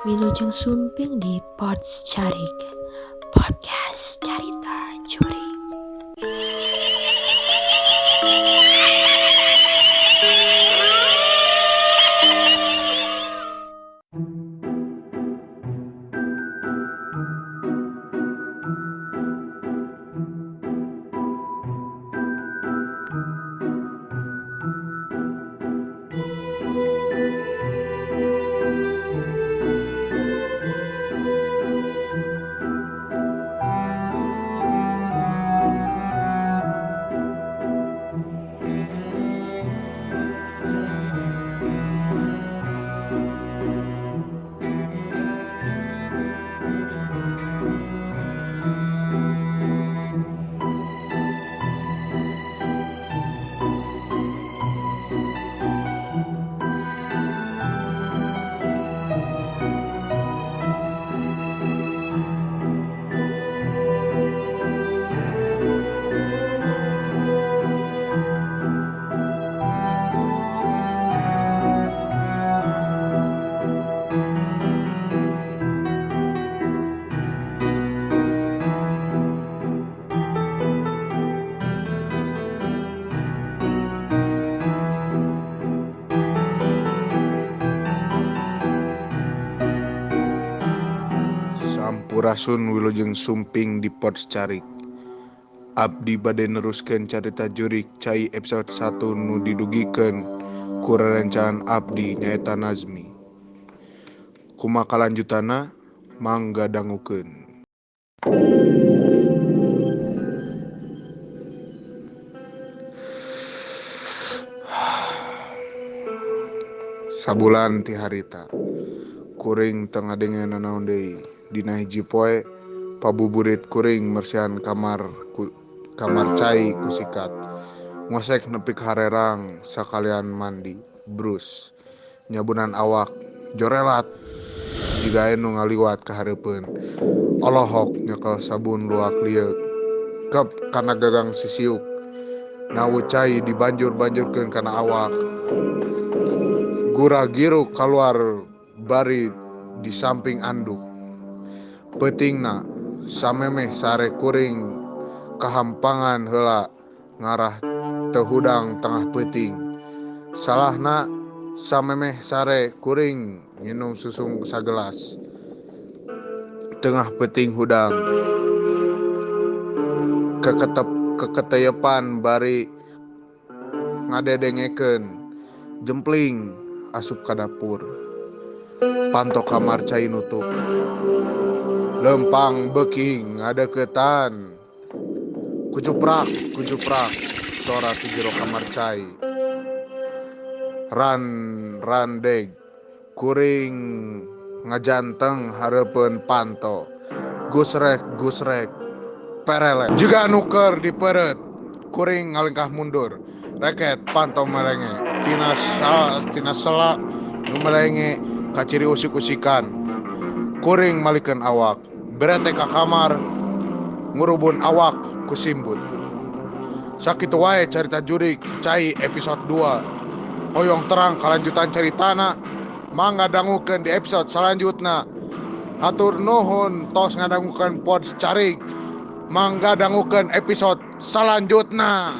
Wilujeng Sumping di Pods Carik, podcast carita jurig. Sampurasun wilujeng sumping di Pods Carik. Abdi bade neruskeun carita jurig cai episode 1 nu didugikeun ku rerencangan abdi nyaeta Nazmi. Kumaha kalanjutana mangga dangukeun. Sabulan ti harita kuring teu ngadenge nanaon deui. Dina hiji poe pabuburit kuring mersihan kamar cai ku sikat. Ngosek nepi ka harerang sakalian mandi, brus, nyabunan awak, jorelat jiga anu ngaliwat ka hareupeun. Olohok nyekel sabun luak lieuk. Kep kana gagang sisiuk. Nawu cai dibanjur-banjurkeun kana awak. Gura-giru kaluar bari di samping anduk. Peutingna samemeh sare kuring kahampangan heula ngarah teu hudang tengah peuting. Salahna samemeh sare kuring nginum susu sagelas. Tengah peuting hudang. Keketeyepan bari ngadedengekeun jempling asup ka dapur. Panto kamar cai nutup. Lempang beuki ngadeukeutan. Kucuprak kucuprak sora ti jero kamar cai. Ran randeg kuring ngajanteng hareupeun panto. Gusrek gusrek perelek. Jiga anu keur dipeureut kuring ngalengkah mundur. Reket panto melenge tina sela nu melenge kaciri usik-usikan. Kuring malikeun awak, berete ka kamar, ngurubun awak ku simbut. Sakitu wae carita jurig cai episode 2. Hoyong terang kalanjutan caritana, mangga dangukeun di episode salanjutna. Hatur nuhun tos ngadangukeun Pods Carik. Mangga dangukeun episode salanjutna.